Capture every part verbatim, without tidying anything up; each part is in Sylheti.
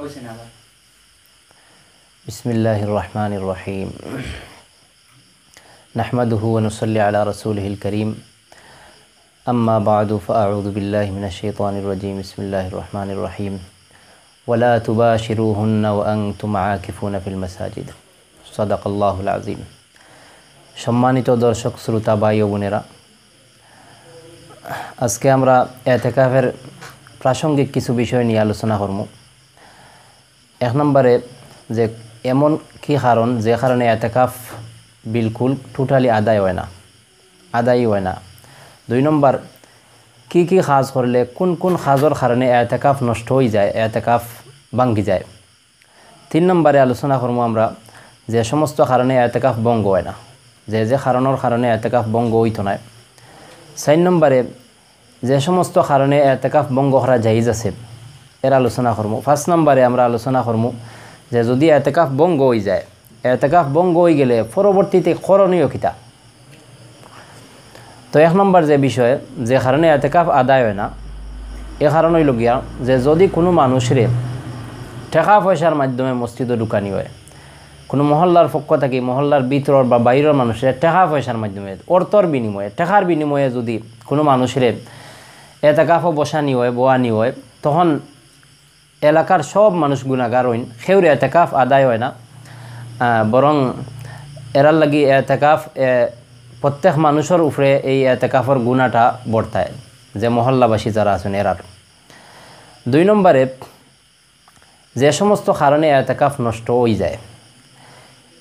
بسم الله الرحمن الرحيم. نحمده ونصلي على رسوله الكريم. أما بعد، فأعوذ بالله من الشيطان الرجيم. بسم الله الرحمن الرحيم. ولا تباشروهن وأنتم عاكفون في المساجد. صدق الله العظيم. সম্মানিত দর্শক শ্রোতা ভাই ও বোনেরা, আজকে আমরা এতেকাফের প্রাসঙ্গিক কিছু বিষয় নিয়ে আলোচনা করব। এক নম্বরে, যে এমন কি কারণ, যে কারণে এতেকাফ বিলকুল totally আদায় হয় না, আদায়ই হয় না। দুই নম্বর, কি কি কাজ করলে, কোন কোন কাজর কারণে এতেকাফ নষ্ট হয়ে যায়, এতেকাফ ভাঙ্গি যায়। তিন নম্বরে আলোচনা করব আমরা যে সমস্ত কারণে এতেকাফ ভঙ্গ হয় না, যে যে কারণর কারণে এতেকাফ ভঙ্গ হইতো নায়। চার নম্বরে যে সমস্ত কারণে এতেকাফ ভঙ্গ করা জায়েজ আছে, এর আলোচনা করব। পাঁচ নম্বরে আমরা আলোচনা করব যে যদি এতেকাফ ভঙ্গ হয়ে যায়, এতেকাফ ভঙ্গ হয়ে গেলে পরবর্তীতে করণীয় কিতা। তো এক নম্বর যে বিষয়, যে কারণে এতেকাফ আদায় হয় না, এ কারণ হইল গিয়া যে যদি কোনো মানুষরে টেকা পয়সার মাধ্যমে মসজিদে ঢুকানি হয়, কোনো মহল্লার পক্ষ থাকি, মহল্লার ভিতরর বা বাইরর মানুষরে টেকা পয়সার মাধ্যমে, অর্থর বিনিময়ে, টেকার বিনিময়ে যদি কোনো মানুষরে এতেকাফো বসানি হয়, বওয়ানি হয়, তখন এলাকার সব মানুষ গুনাগার হইন, কেউর এতেকাফ আদায় হয় না। আহ, বরং এরার লাগি এতেকাফ, এ, প্রত্যেক মানুষর উপরে এই এতেকাফর গুনাটা বর্তায়, যে মহল্লাবাসী যারা আছেন এরার। দুই নম্বরে, যে সমস্ত কারণে এতেকাফ নষ্ট হয়ে যায়,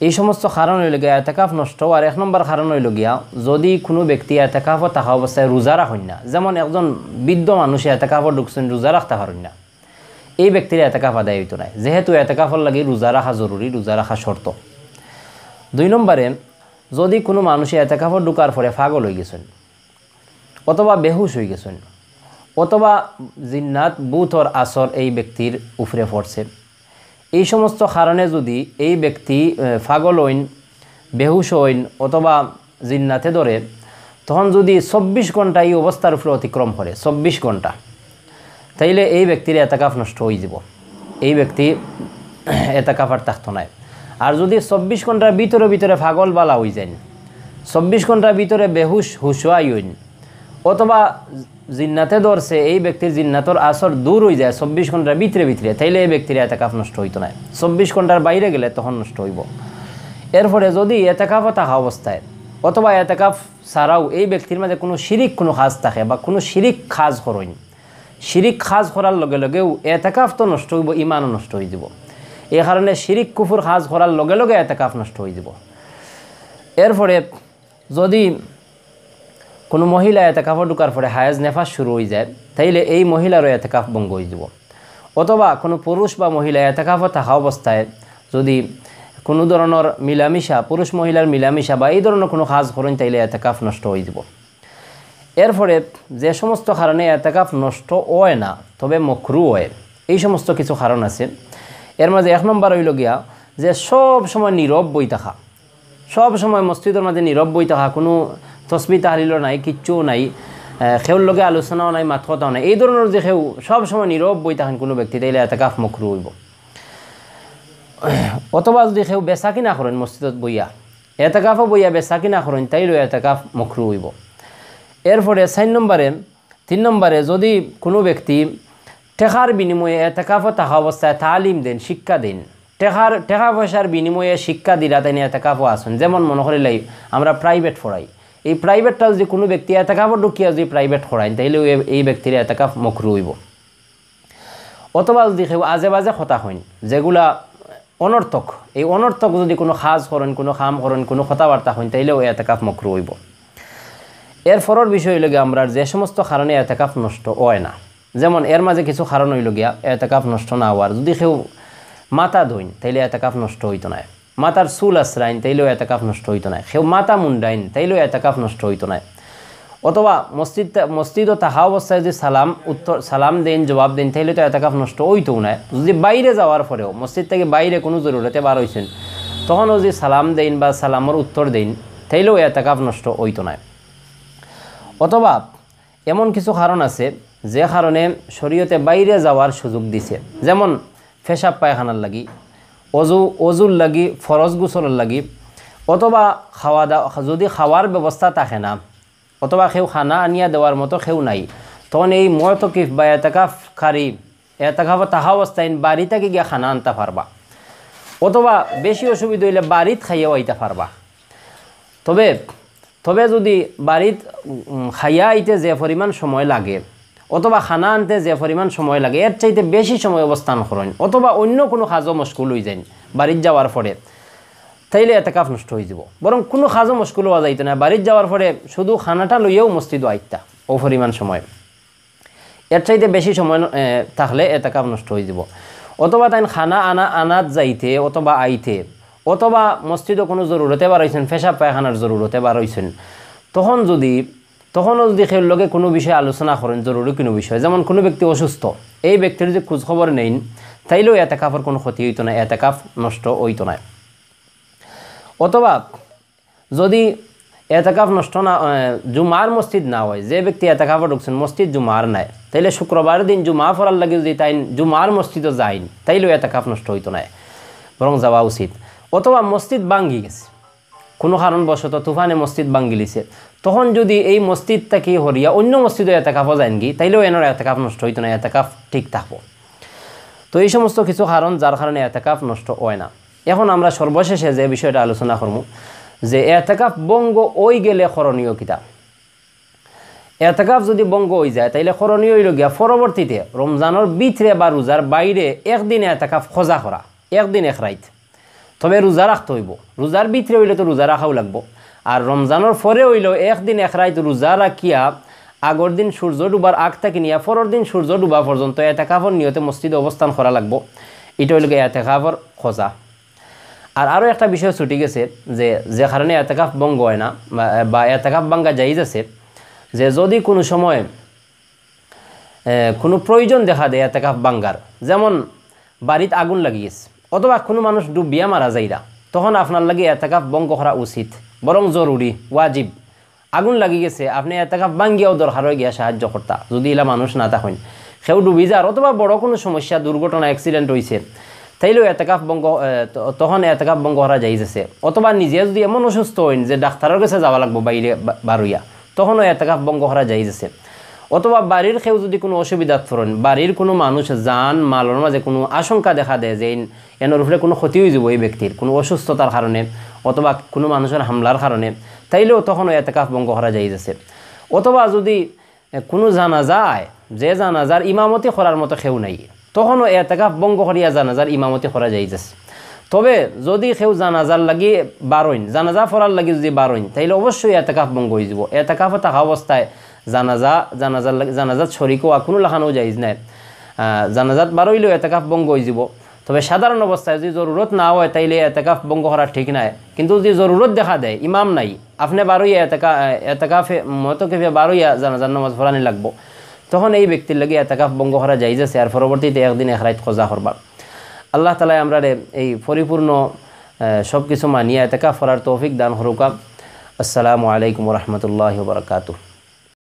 এই সমস্ত কারণ হইল গিয়া এতেকাফ নষ্ট হওয়ার এক নম্বর কারণ হইল গিয়া, যদি কোনো ব্যক্তি এতেকাফো থাকা অবস্থায় রোজা রাখইন না, যেমন একজন বৃদ্ধ মানুষে এতেকাফো ঢুকছেন, রোজা রাখতে পারইন না, এই ব্যক্তির এতেকাফ আদায় হইতো নায়, যেহেতু এতেকাফর লাগি রোজা রাখা জরুরি, রোজা রাখা শর্ত। দুই নম্বরে, যদি কোনো মানুষে এতেকাফো ঢুকার পরে পাগল হয়ে গেছেন, অথবা বেহুশ হয়ে গেছেন, অথবা জিন্নাত ভূতর আসর এই ব্যক্তির উপরে পড়ছে, এই সমস্ত কারণে যদি এই ব্যক্তি, এ, পাগল হইন, বেহুশ হইন, অথবা জিন্নাতে ধরে, তখন যদি চব্বিশ ঘন্টা এই অবস্থার উপরে অতিক্রম করে, চব্বিশ ঘন্টা, তাইলে এই ব্যক্তির এতেকাফ নষ্ট হয়ে যাব, এই ব্যক্তি এতেকাফ আর থাকতো নায়। আর যদি চব্বিশ ঘন্টার ভিতরে ভিতরে পাগল বালা হয়ে যাইন, চব্বিশ ঘন্টার ভিতরে বেহুশ হুশ হইয়া আইন, অথবা জিন্নাতে ধরছে, এই ব্যক্তির জিন্নাতর আসর দূর হয়ে যায় চব্বিশ ঘন্টার ভিতরে ভিতরে, তাইলে এই ব্যক্তির এতেকাফ নষ্ট হইতো নায়। চব্বিশ ঘন্টার বাইরে গেলে তখন নষ্ট হইব। এরপরে যদি এতেকাফো থাকা অবস্থায় অথবা এতেকাফ ছাড়াও এই ব্যক্তির মাঝে কোনো শিরিক কোনো কাজ থাকে বা কোনো শিরিক কাজ করইন, শিরিক কাজ করার লগে লগেও এতেকাফ তো নষ্ট হইব, ইমানও নষ্ট হয়ে যাব। এই কারণে শিরিক কুফুর কাজ করার লগে লগে এতেকাফ নষ্ট হয়ে যাব। এরপরে যদি কোনো মহিলা এতেকাফো ঢুকার পরে হায়েজ নেফাস শুরু হয়ে যায়, তাইলে এই মহিলারও এতেকাফ ভঙ্গ হয়ে যাব। অথবা কোনো পুরুষ বা মহিলা এতেকাফো থাকা অবস্থায় যদি কোনো ধরনের মিলামিশা, পুরুষ মহিলার মিলামিশা বা এই ধরনের কোনো কাজ করেন, তাইলে এতেকাফ নষ্ট হয়ে যাব। এরপরে যে সমস্ত কারণে এতেকাফ নষ্ট হয় না, তবে মকরু হয়, এই সমস্ত কিছু কারণ আছে। এর মাঝে এক নম্বর হইল গিয়া যে সব সময় নীরব বই থাকা, সব সময় মসজিদর মাঝে নীরব বই থাকা, কোনো তসবি তাহলিলও নাই, কিচ্ছুও নাই, আহ, কেউর লগে আলোচনাও নাই, মাত কথাও নাই, এই ধরনের যে কেউ সব সময় নীরব বই থাকেন কোনো ব্যক্তি, তাইলে এতেকাফ মকরু হইব। অথবা যদি কেউ বেচা কিনা করেন মসজিদত বইয়া, এতেকাফো বইয়া বেচা কিনা করেন, তাইলেও এতেকাফ মকরু হইব। এরপরে চার নম্বরে, তিন নম্বরে যদি কোনো ব্যক্তি টেকার বিনিময়ে এতেকাফো থাকা অবস্থায় তালিম দেন, শিক্ষা দেন, টেকার, টেকা পয়সার বিনিময়ে শিক্ষা দিরা তাইন এতেকাফো আছেন, যেমন মনে করিলাই আমরা প্রাইভেট পড়াই, এই প্রাইভেটটা যদি কোনো ব্যক্তি এতেকাফো ঢুকিয়া যদি প্রাইভেট পড়াইন, তাইলেও এ-, এই ব্যক্তির এতেকাফ মকরু হইব। অথবা যদি কেউ আজে বাজে কথা কইন, যেগুলা অনর্থক, এই অনর্থক যদি কোনো কাজ করেন, কোনো কাম করেন, কোনো কথাবার্তা কইন, তাইলেও এতেকাফ মকরু হইব। এর পরের বিষয় হইল গিয়া, আমরা যে সমস্ত কারণে এতেকাফ নষ্ট হয় না, যেমন এর মাঝে কিছু কারণ হইল গিয়া এতেকাফ নষ্ট না হওয়ার, যদি কেউ মাথা ধইন, তাইলে এতেকাফ নষ্ট হইতো নায়। মাথার চুল আশ্রাইন, তাইলেও এতেকাফ নষ্ট হইতো নায়। কেউ মাথা মুন্ডাইন, তাইলেও এতেকাফ নষ্ট হইতো নায়। অথবা মসজিদ, মসজিদও থাকা অবস্থায় যদি সালাম উত্তর, সালাম দেন, জবাব দেন, তাইলে তো এতেকাফ নষ্ট হইতো নায়। যদি বাইরে যাওয়ার পরেও, মসজিদ থেকে বাইরে কোনো জরুরতে বার হইছেন, তখনও যদি সালাম দেন বা সালামর উত্তর দেন, তাইলেও এতেকাফ নষ্ট হইতো নায়। অথবা এমন কিছু কারণ আছে, যে কারণে শরীয়তে বাইরে যাওয়ার সুযোগ দিছে, যেমন পেশাব পায়খানার লাগি, অজু, অজুর লাগি, ফরজ গোসলর লাগি, অথবা খাওয়া দাওয়া, যদি খাওয়ার ব্যবস্থা থাকে না, অথবা কেউ খানা আনিয়া দেওয়ার মতো কেউ নাই, তখন এই মুতাকিফ বা এতেকাফকারী এতেকাফো থাকা অবস্থায় বাড়ি থাকি গিয়া খানা আনতা পারবা, অথবা বেশি অসুবিধা অইলে বাড়িত খাইয়াও আইতা পারবা। তবে, তবে যদি বাড়িত, উম, খাইয়া আইতে যে পরিমাণ সময় লাগে, অথবা খানা আনতে যে পরিমাণ সময় লাগে, এর চাইতে বেশি সময় অবস্থান করইন, অথবা অন্য কুনু কাজো মশগুল অইযাইন বাড়িত যাওয়ার পরে, তাইলে এতেকাফ নষ্ট অইযিবো। বরং কুনু কাজো মশগুল অওয়া যাইতো না, বাড়িত যাওয়ার পরে শুধু খানাটা লইয়াউ মসজিদো আইতা অউ পরিমাণ সময়। এর চাইতে বেশি সময় ন-, এ, থাকলে এতেকাফ নষ্ট অইযিবো। অথবা তাইন খানা আনা, আনাত যাইতে অথবা আইতে, অথবা মসজিদো কুনু জরুরতে বার অইছইন, পেশাব পায়খানার জরুরতে বার অইছইন, তখন যদি, তখনও যদি কেউর লগে কুনু বিষয়ে আলোচনা করইন, জরুরি কুনু বিষয়, যেমন কুনু ব্যক্তি অসুস্থ, এই ব্যক্তির যদি খোঁজ খবর নেইন, তাইলেও এতেকাফর কুনু ক্ষতি অইতো না, এতেকাফ নষ্ট অইতো না। অথবা যদি এতেকাফ নষ্ট না, এ, জুমার মসজিদ না অয়, যে ব্যক্তি এতেকাফো ঢুকছইন মসজিদ জুমার নায়, তাইলে শুক্রবার দিন জুমা পড়ার লাগি যদি তাইন জুমার মসজিদো যাইন, তাইলেও এতেকাফ নষ্ট অইতো নায়, বরং যাওয়া উচিত। অথবা মসজিদ ভাঙ্গি গেছে, কুনু কারণবশত তুফানে মসজিদ ভাঙ্গিলিছে, তখন যদি এই মসজিদ থাকি হরিয়া অন্য মসজিদো এতেকাফো যাইনগি, তাইলেও এনর এতেকাফ নষ্ট অইতো নায়, এতেকাফ ঠিক থাকবো। তো এই সমস্ত কিছু কারণ যার কারণে এতেকাফ নষ্ট অয় না। এখন আমরা সর্বশেষে যে বিষয়টা আলোচনা করমু, যে এতেকাফ ভঙ্গ অইগেলে করণীয় কিতা? এতেকাফ যদি ভঙ্গ অইযায়, তাইলে করণীয় অইলো গিয়া পরবর্তীতে রমজানর ভিতরে বা রোজার বাইরে একদিন এতেকাফ কজা করা, একদিন এক রাইত। তবে রোজা রাখতে অইবো, রোজার ভিতরে অইলে তো রোজা রাখাউ লাগবো, আর রমজানর পরে অইলেও একদিন এক রাইত রোজা রাখিয়া আগর দিন সূর্য ডুবার আগ থাকি নিয়া পরর দিন সূর্য ডুবা পর্যন্ত এতেকাফর নিয়তে মসজিদো অবস্থান করা লাগবো। ইটা অইলো গিয়া এতেকাফর কজা। আর আরও একটা বিষয় ছুটি গেছে, যে, যে কারণে এতেকাফ ভঙ্গ অয় না বা, বা এতেকাফ ভাঙ্গা জায়েজ আছে, যে যদি কুনু সময়, এ, কুনু প্রয়োজন দেখা দেয় এতেকাফ ভাঙ্গার, যেমন বাড়িত আগুন লাগি গেছে অথবা কুনু মানুষ ডুবিয়া মারা যাইরা, তখন আপনার লাগি এতেকাফ ভঙ্গ করা উচিত, বরং জরুরি, ওয়াজিব। আগুন লাগি গেছে, আপনে এতেকাফ ভাঙ্গিয়াও দরকার অয় গিয়া সাহায্য করতা, যদি ইলা মানুষ না থাকইন, কেউ ডুবি যার অথবা বড় কুনু সমস্যা, দুর্ঘটনা, accident অইছে, তাইলেও এতেকাফ ভঙ্গ, এ, ত-, তখন এতেকাফ ভঙ্গ করা জায়েজ আছে। অথবা নিজে যদি এমন অসুস্থ অইন যে ডাক্তারর গেছে যাওয়া লাগবো বাইরে বা-, বারইয়া, তখনও এতেকাফ ভঙ্গ করা জায়েজ আছে। অথবা বাড়ির কেউ যদি কুনু অসুবিধাত পড়ইন, বাড়ির কুনু মানুষ জান মালর মাঝে কুনু আশঙ্কা দেখা দেয় যে ইন-, এনর উপরে কুনু ক্ষতি অইযিবো এই ব্যক্তির, কুনু অসুস্থতার কারণে অথবা কুনু মানুষর হামলার কারণে, তাইলেও তখনও এতেকাফ ভঙ্গ করা জায়েজ আছে। অথবা যদি, এ, কুনু জানাজা আয়, যে জানাজার ইমামতি করার মতো কেউ নাই, তখনও এতেকাফ ভঙ্গ করিয়া জানাজার ইমামতি করা জায়েজ আছে। তবে যদি কেউ জানাজার লাগি বারইন, জানাজা পড়ার লাগি যদি বারইন, তাইলে অবশ্যই এতেকাফ ভঙ্গ অইযিবো। এতেকাফো থাকা অবস্থায় জানাজা, জানাজার লাগি, জানাজাত শরিক অওয়া কুনু লাখানও জায়েজ নায়। আহ, জানাজাত বারইলেও এতেকাফ ভঙ্গ অইযিবো। তবে সাধারণ অবস্থায় যদি জরুরত না অয়, তাইলে এতেকাফ ভঙ্গ করা ঠিক নায়। কিন্তু যদি জরুরত দেখা দেয়, ইমাম নাই, আপনে বারইয়া এতেকা-, এতেকাফে, মুতাকিফে বারইয়া জানাজার নামাজ পড়ানি লাগবো, তখন এই ব্যক্তির লাগি এতেকাফ ভঙ্গ করা জায়েজ আছে, আর পরবর্তীতে একদিন এক রাইত কজা করবা। আল্লাহ তাআলায় আমরারে এই পরিপূর্ণ, আহ, সব কিছু মানিয়া এতেকাফ করার তৌফিক দান করুকা। আসসালামু আলাইকুম ওয়া রাহমাতুল্লাহি ওয়া বারাকাতুহু।